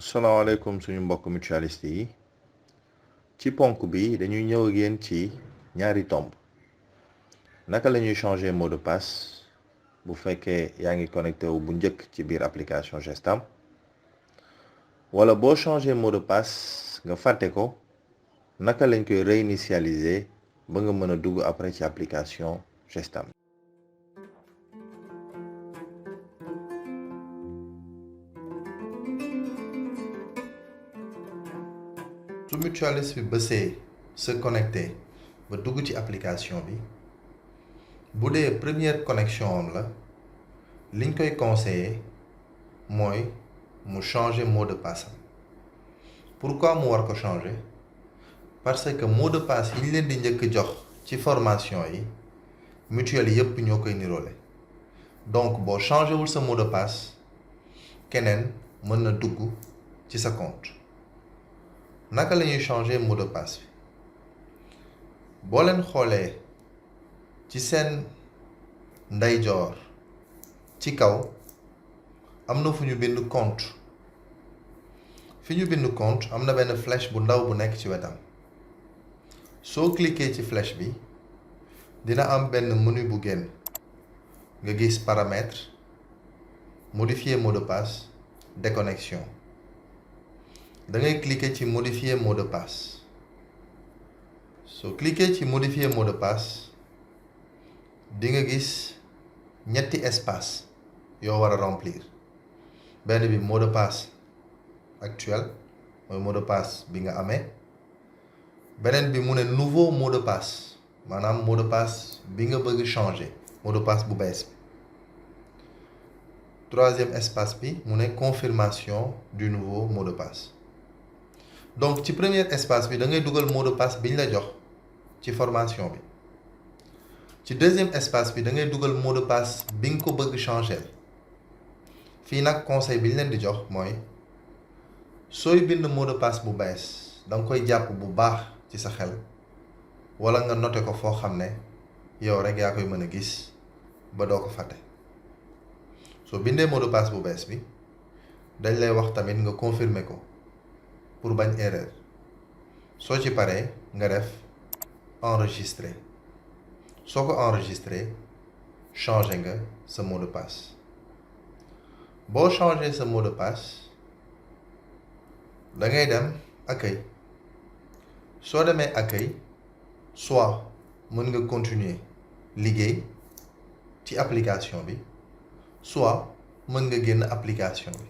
salaamaaleykum suñu mbokk mutualiste yi ci ponk bi dañuy ñëw ak yéen ci ñaari tomb naka la ñuy changer mot de passe bu fekkee yaa ngi connecté wu bu njëkk ci biir application GESTAM wala boo changer mot de passe nga fàtte ko naka lañ koy réinitialiser ba nga mën a dugg après ci application GESTAM. su mutualiste bi bësee se connecter ba dugg ci application bi bu dee première connexion am la liñ koy conseiller mooy mu changer mot de passe am. Pourquoi mu war ko changer? Parce que mot de passe yi ñu leen di njëkk jox ci formation yi mutuelle yépp ñoo koy niroole. Donc boo changer wul sa mot de passe keneen mën na dugg ci sa compte. naka la ñuy changer mot de passe bi boo leen xoolee ci seen ndeyjoor ci kaw am na fu ñu bind compte fi ñu bind compte am na benn flèche bu ndaw bu nekk ci wetam soo cliquer ci flèche bi dina am benn menu bu génn nga gis paramètres modifier mot de passe déconnexion da ngay cliquer ci modifier mot de passe soo cliquer ci modifier mot de passe di nga gis ñetti espace yoo war a remplir benn bi mot de passe actuel mooy mot de passe bi nga amee beneen bi mu ne nouveau mot de passe maanaam mot de passe bi nga bëgg changer mot de passe bu bees bi troisième espace bi mu ne confirmation du nouveau mot de passe. Donc ci premier espace bi da ngay dugal mot de passe bi ñu la jox ci formation bi ci deuxième espace bi da ngay dugal mot de passe bi nga ko bëgg changer fii nag conseil bi ñu leen di jox mooy sooy bind mot de passe bu bees da nga koy jàpp bu baax ci sa xel wala nga noter ko foo xam ne yow rek yaa koy mën a gis ba doo ko fàtte soo bindee mot de passe bu bees bi dañ lay wax tamit nga confirmer ko. pour bañ erreur soo ci paree nga def enregistrer soo ko enregistrer changer nga sa mot de passe boo changer sa mot de passe da ngay dem accueil soo demee accueil soit mën nga continuer liggéey ci application bi soit mën nga génn application bi.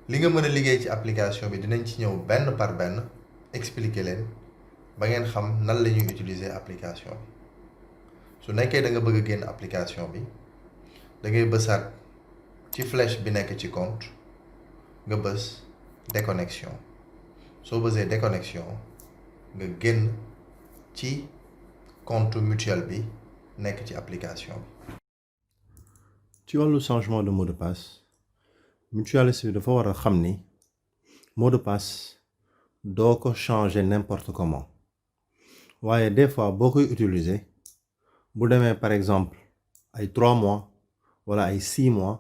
li nga mën a liggéey ci application bi dinañ ci ñëw benn par benn expliquer leen ba ngeen xam nan la ñuy utiliser application bi su nekkee da nga bëgg a génn application bi da ngay bësaat ci flèche bi nekk ci compte nga bës déconnexion soo bësee déconnexion nga génn ci compte mutuel bi nekk ci application bi. ci wàllu changement de mot de passe. mutualiste bi dafa war a xam ni mot de passe doo ko changer n'importe comment waaye des fois boo koy utiliser bu demee par exemple ay 3 mois wala ay 6 mois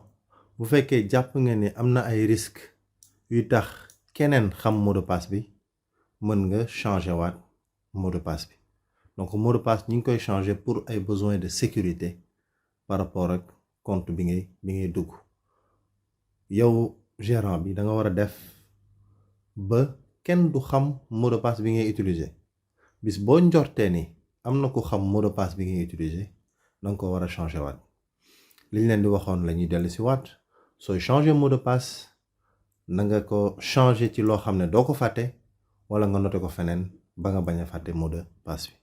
bu fekkee jàpp nga ni am na ay risques yu tax keneen xam mot de passe bi mën nga changer waat mot de passe bi donc mot de passe ñu ngi koy changer pour ay besoins de sécurité par rapport ak compte bi ngay dugg. yow gérant bi da nga war a def ba kenn du xam mot de passe bi ngay utiliser bis boo njortee ni am na ku xam mot de passe bi ngay utiliser da nga ko war a changer waat liñ leen di waxoon la ñuy dellu si waat sooy changer mot de passe na nga ko changer ci loo xam ne doo ko fàtte wala nga noter ko feneen ba nga bañ a fàtte mot de passe bi.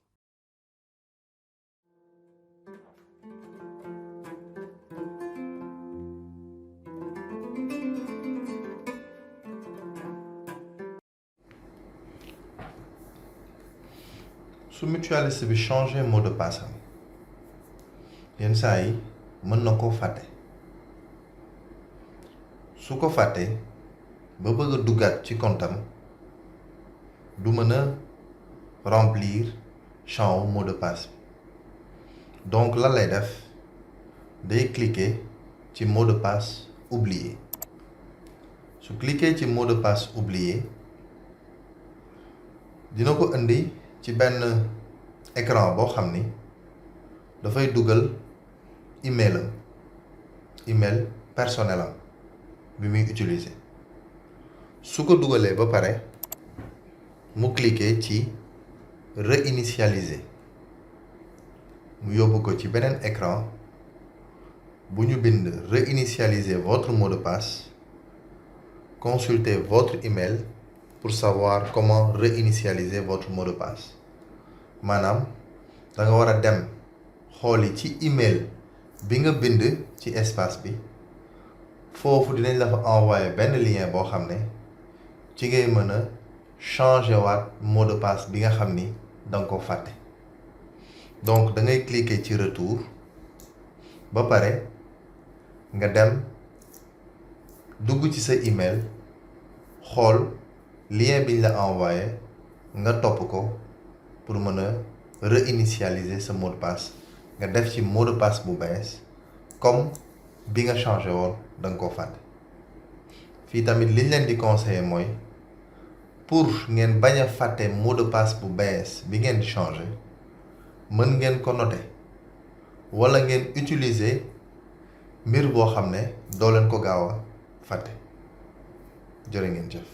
su mutualiste bi changer mot de passe am yenn saa yi mën na koo fàtte su ko fàttee ba bëgg a duggaat ci compte am du mën a remplir champ mot de passe bi donc lan lay def day cliquer ci mot de passe oublié su cliquer ci mot de passe oublié dina ko indi ci benn écran boo xam ni dafay dugal email personnel am bi muy utiliser su ko dugalee ba pare mu cliquer ci réinitialiser mu yóbbu ko ci beneen écran bu ñu bind réinitialiser votre mot de passe. Consultez votre email pour savoir comment réinitialiser votre mot de passe maanaam da nga war a dem xooli ci email bi nga bind ci espace bi foofu dinañ la fa envoyer benn lien boo xam ne ci ngay mën a changer waat mot de passe bi nga xam ni da nga ko fàtte donc da ngay cliquer ci retour ba pare nga dem dugg ci sa email xool lien biñ la envoyé nga topp ko pour mën a réinitialiser sa mot de passe nga def ci mot de passe bu bees comme bi nga changé woon da nga koo fàtte fii tamit liñ leen di conseiller mooy pour ngeen bañ a fàtte mot de passe bu bees bi ngeen di changé mën ngeen ko noter wala ngeen utiliser mbir boo xam ne doo leen ko gaaw a fàtte jërë ngeen jëf